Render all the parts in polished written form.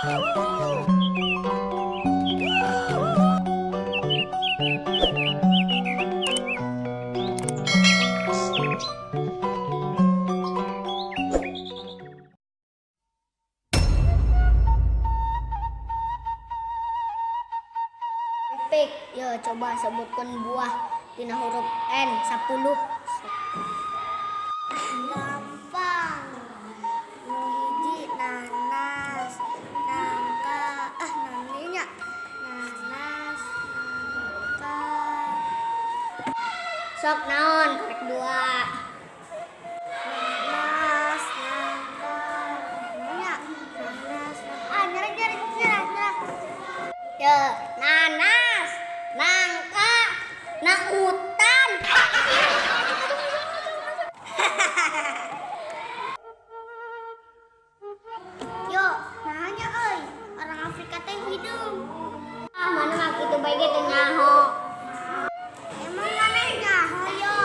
Pik, yo coba sebutkan buah tina huruf N 10. Gampang. Nu hiji nanas, nangka, ah naninya. Nanas, nangka. Sok naon karek dua. Nanas, nangka, nanya, nanas, nangka. Ah, nyerah, nyerah, nyerah, nyerah. Yo, nanas, nangka, nautan. Yo, nanya euy, orang Afrika teh hideung. Ah, mana mah kitu bae ge teu nyaho. Emang maneh nyaho yo?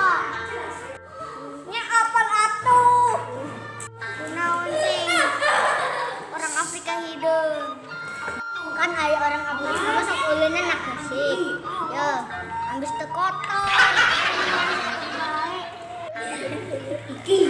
Nya apal atuh. Kunaon sih? Orang Afrika hideung. Kan aya orang Afrika mah sok uleunna na keusik. Yo, ambis teu kotor. Iki.